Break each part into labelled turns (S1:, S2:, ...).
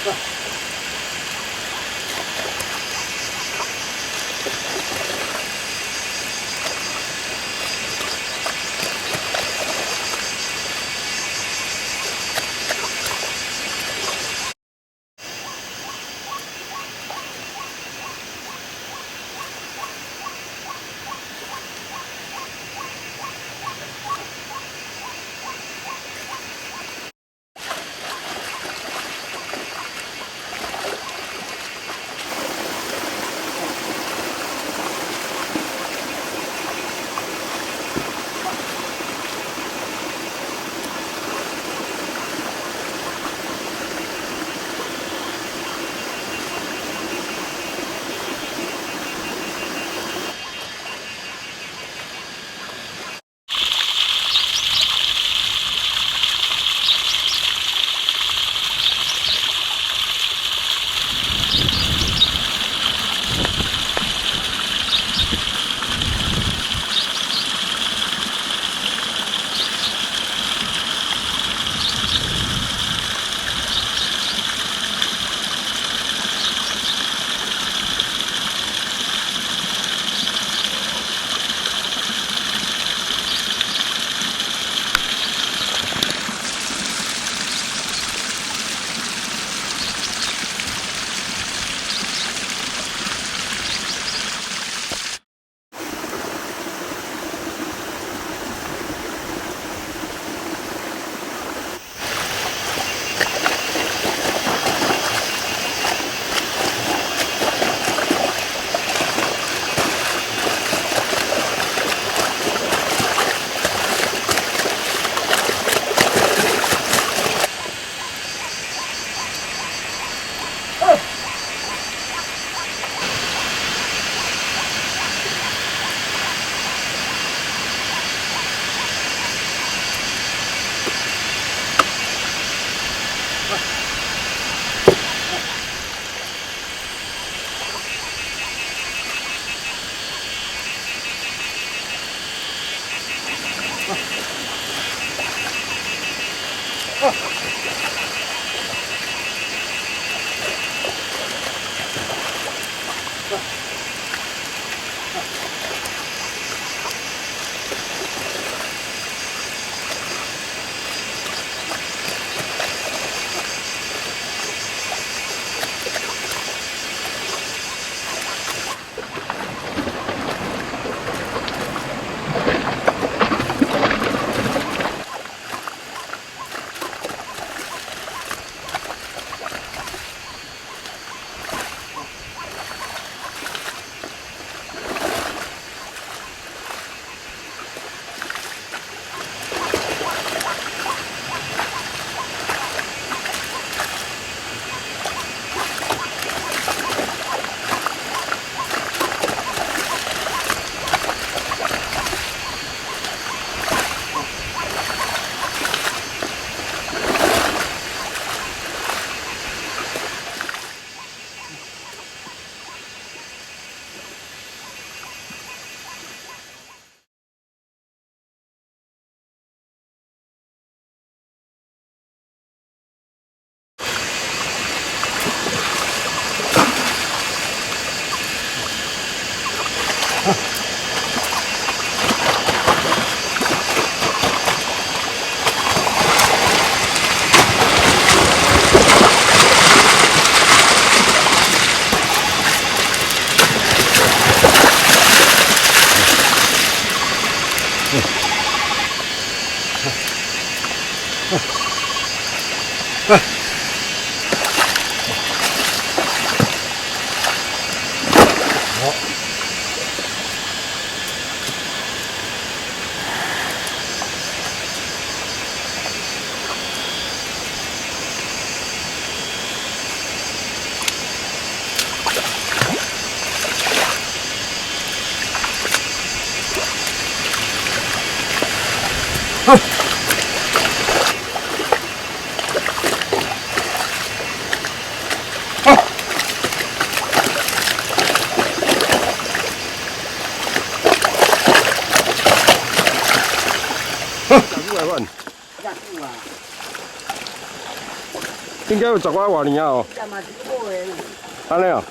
S1: 國。應該有十外偌年啊哦。
S2: 這嘛是好的。
S1: 按呢哦。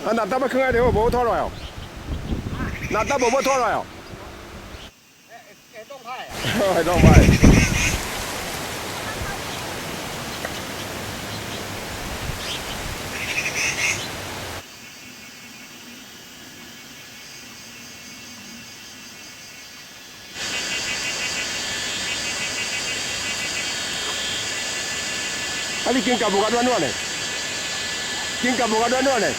S1: 啊，垃圾欲囥佇佗，無拖落來哦。垃圾無欲拖落來哦。
S2: 會凍歹啊！
S1: 會凍歹。啊！你肩胛無較軟軟的，肩胛無較軟軟的。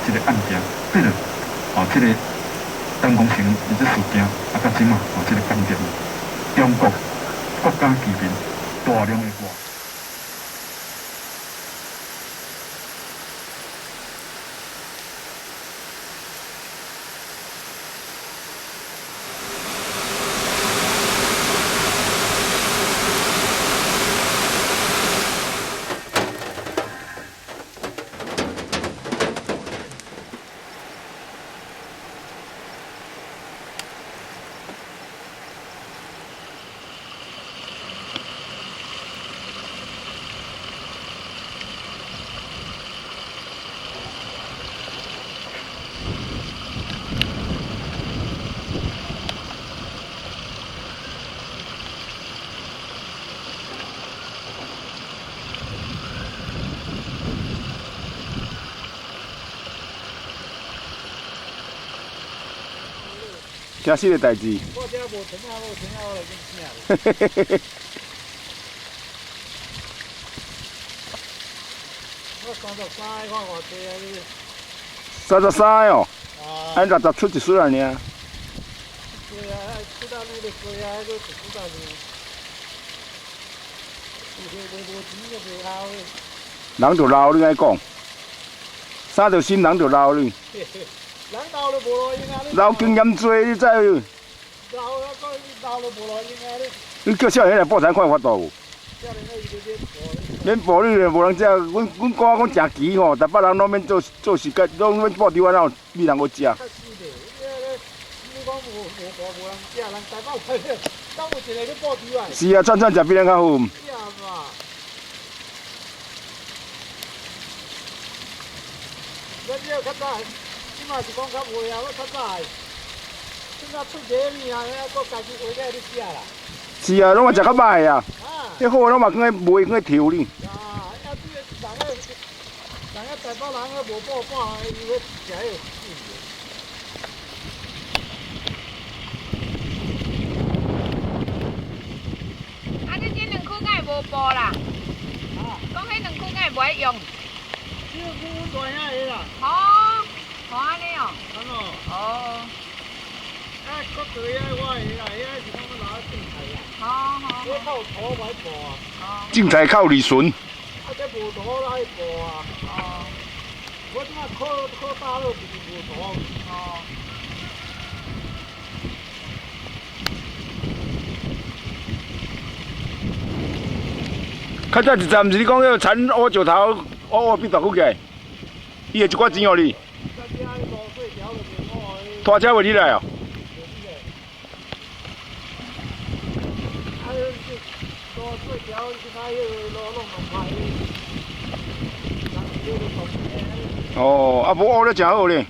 S3: 這個案件，對了，哦，這個陳光誠伊這事件，啊，到這馬，哦，這個間諜，中國國家機密大量的外。
S1: 真實的代誌。
S2: 我這無錢啊，無錢啊，我來給你請。我33，看偌濟啊你。
S1: 33哦。
S2: 啊。
S1: 按60出一絲爾。
S2: 對啊，出到那個對啊，那個出到是。無錢就袂老的。
S1: 人就老，你愛講。啥就新人就老你。
S2: 人老就無路用啊！
S1: 老經驗濟，你知無？
S2: 老啊，老就無路用啊！你。
S1: 你叫少年來報田看有法度無？
S2: 少年伊就免報。
S1: 免報你就無人食，阮講講誠奇吼，台北人攏免做做時間，攏免報稻，哪有米人好食？
S2: 較死咧！你講無無無無人食，人台北來，敢有一個咧報稻啊？
S1: 是啊，轉轉食比咱較好。
S2: 是啊嘛。咱這較早，這嘛是講較袂啊，我較早，這馬出一个物啊，閣家己畫起來咧食啦。
S1: 是啊，攏嘛食較歹啊。彼好攏嘛囥咧賣，囥咧抽哩。
S2: 啊！啊，這個人个，人个台北人个無報半，伊要食彼个。
S4: 啊！你這兩區敢會無布啦？講彼兩區敢會無愛用？
S2: 這個阮大兄的啦。
S4: 哦，哦按呢哦。
S2: 安怎？
S4: 哦。
S2: 啊，閣過遐我的啦，遐是講要留種菜啦。
S4: 好好。
S2: 這較有土歹布啊。
S4: 哦。
S1: 種菜較有利潤。
S2: 啊，這無土哪會布啊？
S4: 哦。
S2: 我這馬考考大樂就是無土。
S4: 哦。
S1: 較早一站，毋是你講彼個田烏石頭，烏烏變大骨起來，伊會一寡錢予你。拖車袂你來哦。哦，啊無烏了誠好咧。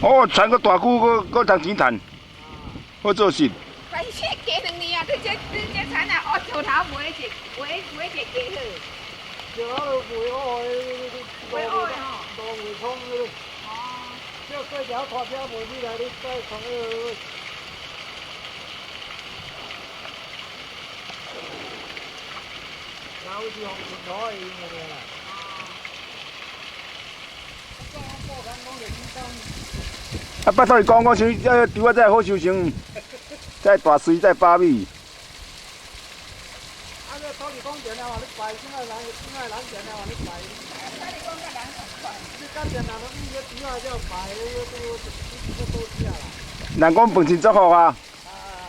S1: 哦，田閣大久，閣閣通錢趁，好做事。
S4: 反正加2年啊，你這田啊，烏石頭賣一賣賣一加好。
S2: 石頭都賣烏的，
S4: 賣烏的吼。
S2: 路袂通的。
S4: 哦。
S2: 這過條拖車賣起來，你再創彼個。然後是用石頭的用的啦。
S1: 啊，拜託你講講，像這稻仔才會好收成，才會大穗，才會飽米。
S2: 啊，這土地公電話咧拜，這個人，這個人電話咧拜。
S4: 土地公佮人同款。
S2: 你佮電話攏米，彼稻仔才有拜，彼個倒食啦。
S1: 人講飯真足福啊！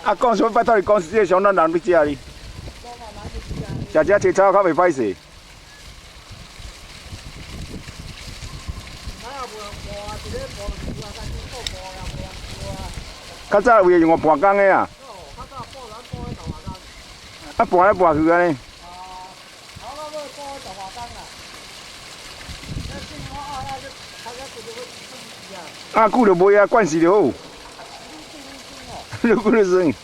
S1: 啊，講啥物拜土地公，實際上咱人欲食哩。食食青草較袂歹勢。較早有的用半工的啊。啊，搬來搬去按呢。啊，久就袂啊，慣勢就好。愈久愈耍。